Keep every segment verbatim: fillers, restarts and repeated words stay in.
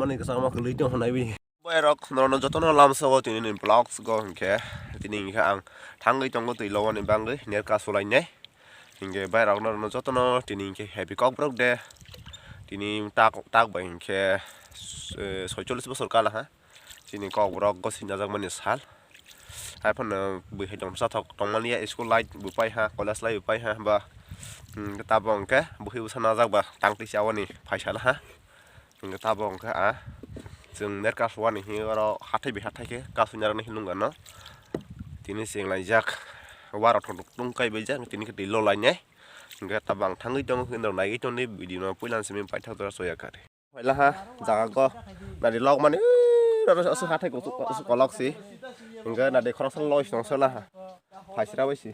Ani kwchangma kwlwi tong hwnwi bi. Boy rok, norokno jotono lamsao tini ni vlogs go hinkhe, tini hinkhe ang thangwi tongo twi lobani bangwi nerka sulainai. Hinkhe boy rok, norokno jotono tini hinkhe happy Kokborok day. Tini tak, tak bai hinkhe, eh, soicholish bosor kala ha. Chini Kokborok go sinajak mani sal. Haiphano bwihai tong bwsa thok tongmani ya, school light bo pai ha, college light bo pai ha, ba, hmm, tabo hwnkhe bwhwi bwsa najak ba tang twi chawani phaisala ha. Hwnkhe tabo hwnkhe a chwng ner kaswani hi oro hathai bai hathai khe kaswi narwkni hi nungkha no. Tini chwng laijak warok thok thok tung kai baijak tini khe twi lo lainai. Hwnkhe tabo ang thangwi tongo hwnkhe norok naigwi tongdi video no puila simi paithak jora soya kari. Phaila ha jaga go nadi lok mani oro aswk hathai kuchuk aswk kolok si. Hwnkhe nadi khoroksa loi song sela ha phaisra bai si.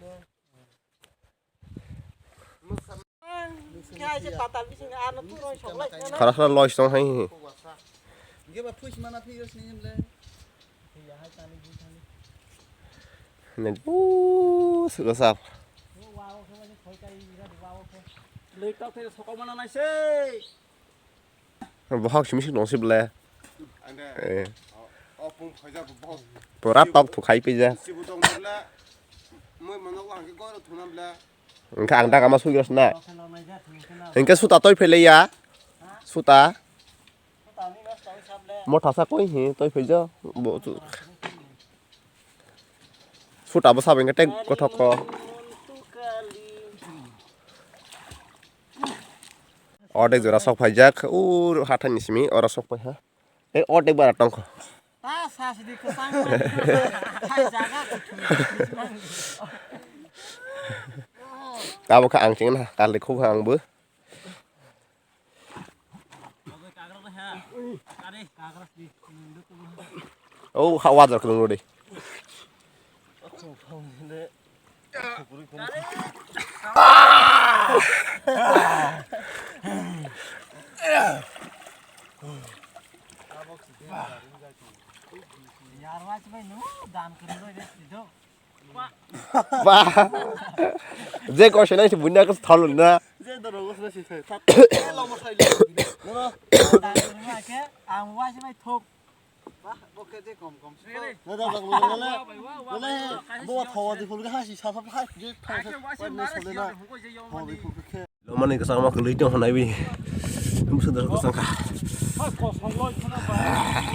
Khoroksa loi song hai. Nadi, uh, suka sap. Loi tok thai sokol mana nai se. Bohok simi sik nong sibole. Ande. Eh. O, o pung phaijak bo bohok. Pura tok thuk khai pija. Sibu dong bole. Moi manok hangke goro thuna bole. Engkha ang daga ma sugros na. Engkha suta toi phele ya. Suta. Mo thasa koi hi toi phele jo. Bo chu. Suta bo sabo engkha tei kothok ko. Ordek jora sok phaijak, ur hathai ni simi oro sok phai ha. Tei ordek bara tongkho. Ta sasidi kwchang. Hai jaga. Abo kha ang chengna, karli khub ang bo. Oh, ha wajar kwrwng rodi. Yar wach bai no dan kwrwng roi de sido. Ba. Je ko sene si bunya ko thol na. Je doro ko sene si thai. Thap. Lo mo sai lo. No. Dan kwrwng ke ang wach bai thop. Ba, bo khe je kom kom. Na da bang le le. Le bo thawa di phul ga ha si sa sa ha je thawa. Wa ne sole na. Thawa di phul khe. Lomani kwchangma kwlwi tong hwnwi bi. Bwswk dwswk kwchang kha. Hai kosong loi khna ba.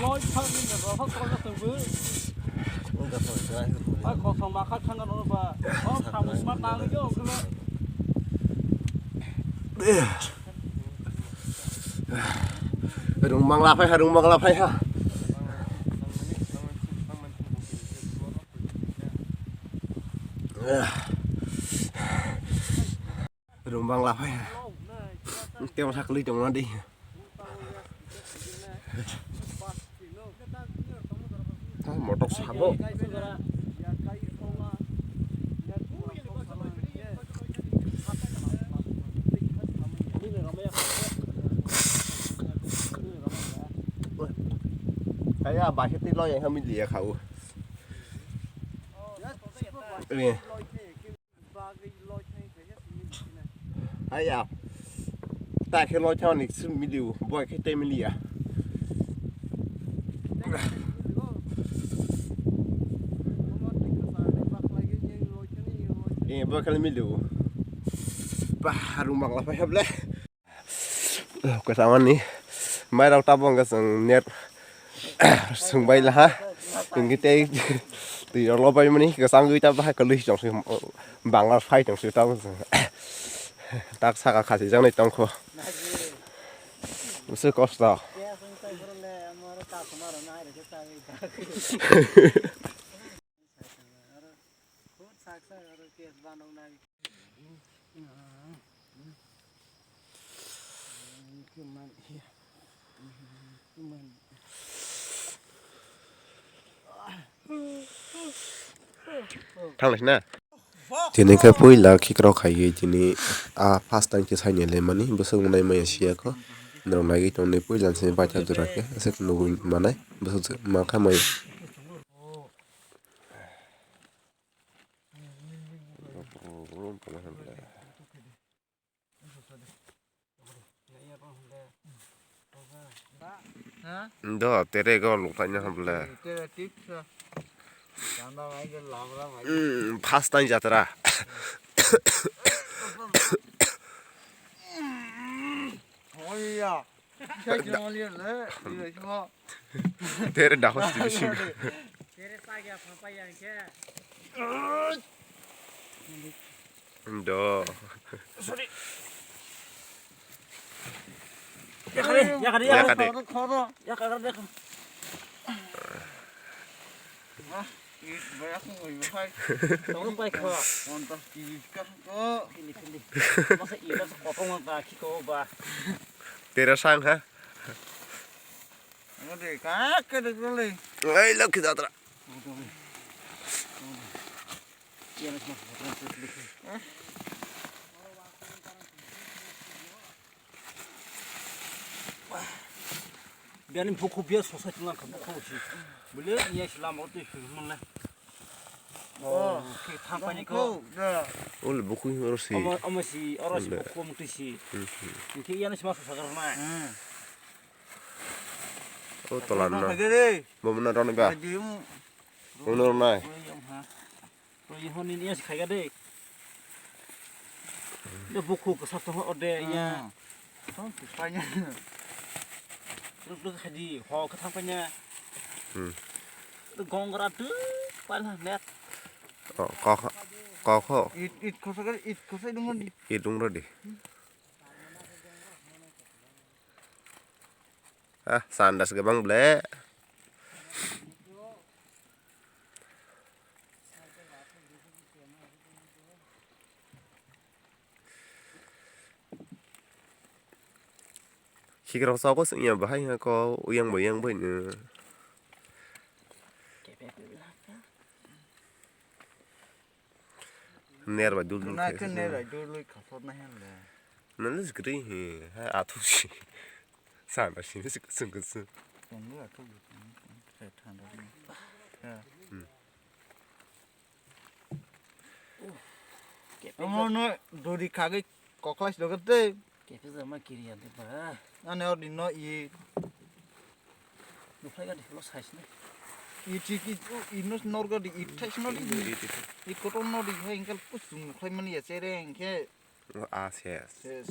Loi thang ni na ba thang thang thang bo. Hai kosong ma kha thang no ba. Oh, samung ma tang yo klo. Rung mangla phai ha, rung mangla phai ha. Rung mangla phai ha. Temo sakli tongna di. Motok sabo. Kaya bahit ni lo yang kami dia kau. Eh. Aya. Ta khe loi thani sum miliu, boy khe te milia. Eh, boy khe miliu. Bah, rung mangla phai hable. Kwchangmani mairok tabuk hwnkhe chwng net swngbai laha. Hinkhe tei twi rok lobaimani kwchangwi tabuk hai kwlwi tongsi bangla phai tongsi tabuk chwng tak saka khasijaknai tongkho. Bwswk kosto. Thanglai na. Tini khe puila khikrok khaiwi tini a first time khe saini lemani bwswk nai maya siyakho. Norok naigwi tongni puila se baithang jora khe aswk nugwi manai bwswk mankha maya. Do, tere go lungkhaina hamle. Tere tip sa. Janda mai ke labra mai. Hmm, first time jatra. Oya. Sai jong le, le, le, le. Tere dahos division. Tere sa gya phampai yang ke. Do. Sorry. Yakade, yakade, yakade. Yakade. Yakade. Ah, ini banyak nih, Bang. Tolong, Pak, kok. Montas di kah, kok. Pilih, pilih. Masa iya, sepotong mah kaki kau, Bah. Tere sang, ha? Ngade, kakek dek le. Hei, Lokhi Jatra. Biani bukhu biya sosai tonglang kha bukhu si. Bole niya si lama o twi swi mole. Oh, khe thang pani ko. Ol bukhu oro si. Omo, omo si, oro si bukhu omo twi si. Khe iyani si ma sosa garna. O tola no. Bo mona roni ba. Mona ronai. Roi hon ni ya si khai ga de. Ya bukhu ka sa to ode ya. Tong tu sai nya. Luk luk khai di ho ka thang pa nya. Hmm. Gongra tu pa na net. Oh, kok kok ho. It it khosa ka it khosa dong di. It dong di. Ah, sandas gabang ble. Khikrok chao ko sengya bahai ha ko uyang bo yang bai no. Ner bai dul dul Tuna khe khe se ner bai dul dul khasor na hen le. Na le sikri he ha athu si. Sa na si si sung sung. Tong lu athu lu. Khe thanda ni. Ha. Hmm. Omo no dori khagwi koklai si dogo tei. Kepe jama kiriya de ba. Ani odi no i. Nukhai ga de lo size ni. I chi ki i no nor ga di i thai no di. I kotor no di hai engkal kusung nukhai mani ya chere engke. A ses. Ses.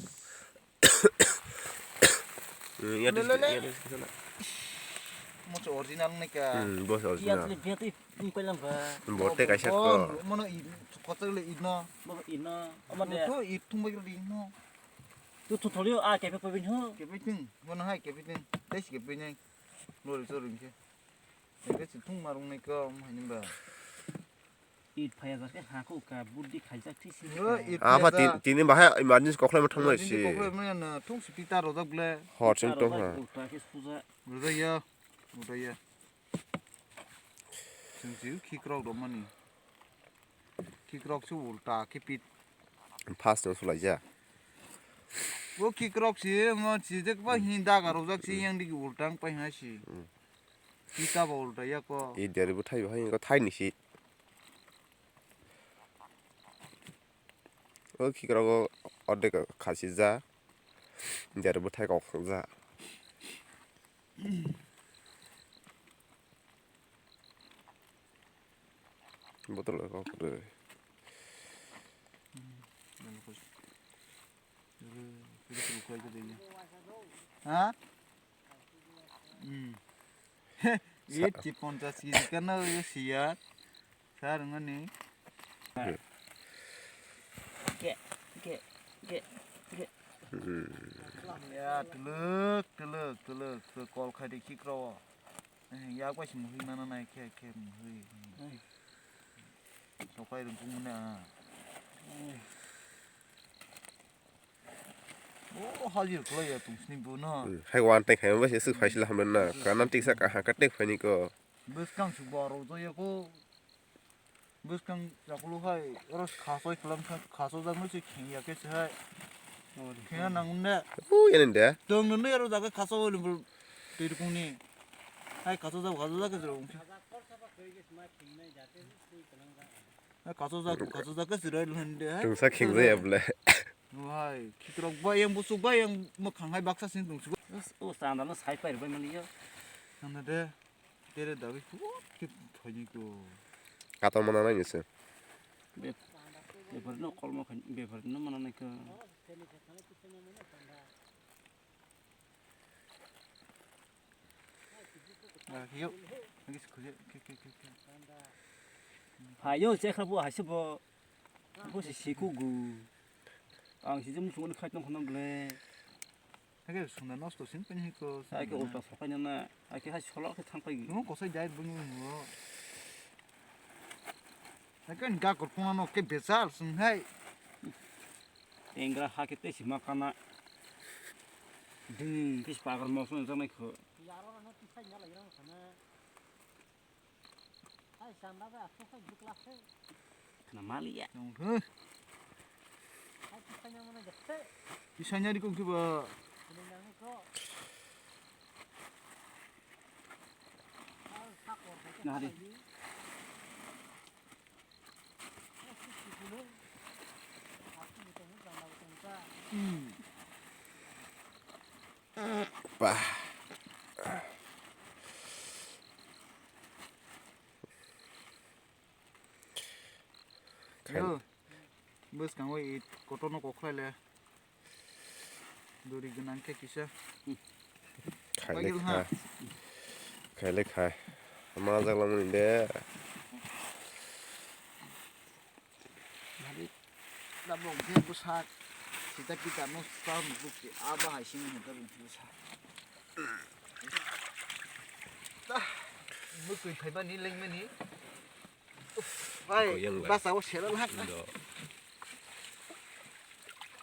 Hmm, ya Le, le, le. Ya, ya, ya. Mo se original ni ka. Hmm, bos original. Iya tuli biya tui pung pelang ba. Bote kaisa ko. Mono i kotor le i no. Mo i no. Ama de. To i thung bai di no. Tu tu tholi a kepe ko bin ho. Kepe thung. Mono hai kepe thung. Des kepe nai. Lori so ring ke. Engke si thung marung nai ko mo hai ni ba. It phaya jak khe ha kho ka buddi khaijak thi si. Yo, it Apa phaya tin jak. Tini bahai emergency koklai ma thangmai Emergency si. Koklai ma na thung si pita rojak ble. Hor sim tong ha. Ulta khe suja. Rojak ya. Rojak ya. Sing si khikrok do mani. Khikrok si ulta khe pit. Fast no sulai ja. O khikrok si mo si jek ba hin daga rojak si yang digi ulta ang pai ha si. Hmm. Pita bo ulta ya ko. I deri bo thai bahai ko thai ni si. O khikrok o ordek khasi ja, der bwthai kok ja. Botol kok rw. Ha? Hmm. Ye chi ponchas kg kana ye siya. Sar ngani. Ke, ke, ke, ke, ke. Hmm. Ya, tuluk, tuluk, tuluk, tuluk, kol khai de khikro. Eh, ya, kwa si muhui mana nai khe, khe muhui. Sokai rung kung na. Oh, hajir khlai ya tong sini bo no. Hmm, hai wan tai khai ba se suk phai sila hamna na. Kanan tik sa ka ha ka tek phai ni ko. Bwskang su baro jo ya ko. Bwskang jakulu hai oro khasoi khlam kha, khasoi jak no se kheng ya ke se hai. Kheng nang ne. U ya ne de. Tong no ne oro jaga khasoi le bul tei rukung ni. Hai khasoi jak, khasoi jak ke jero. Hai khasoi jak, khasoi jak ke jero le hande hai. Tungsa kheng ja ya ble. Hai, khitrok bai yang busuk bai yang mwkhang hai baksa sini tong sugo. O sandal no sai pair bai maliya. Nana de, tere dawi kuat kit thani ko. Kator mana nai nise. Bepar no kolmo khan, bepar no mana nai ko. Yo, lagi sekali, ke, ke, ke, ke. Hayo, cek bo, haise bo. Bo si siku gu. Ang si jum sungun khai tong khono ble. Hake sunda nosto sin pen hiko. Hake ulta sokai na, hake hai solok ke thang pai. Nung kosai jai bungu ngo. Hake ga kor phone no ke besar sung hai. Tengra hake te si makana. Ding kis pagar mo sun jang nai kho. Yaro na tisai nyala yaro khana. Hai, sanda ba, aswk khai bwklak se. Khna maliya. Nung khe. Hai, tisai nyamani jakse. Tisai nyari kong khe ba. Ini nangni ko. Hai, sakor khai khe. Nari. Hai, di. Hai, sisi gunung. Aku butuh ni sanda butuh ni ka. Hmm. Bah. Yo, bwskango i kotorno kokhlai le. Duri gwnang khe kisa. Khaile Bagel ha. Khai. Khaile khai. Ama jak lamani de. Nari, da bong khe bwsak sita kita no sa nukuk se, a bahai sini hwnta bong khe bwsak. Da, bwkwi phaimani lengmani. Bai, Koyang lai. Basa o sera lak. Indo.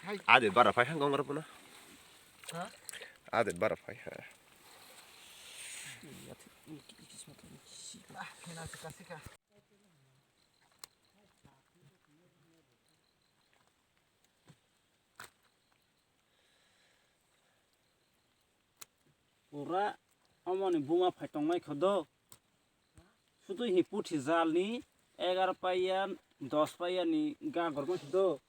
Hai. Ade bara phai hang gong rapuna. Ha? Ade bara phai ha. Ah, kena sika sika. Pura omoni buma phai tongnai kho do. Sudui hi puthi jalni egar paiya, dos paiya ni ga gorma kho do.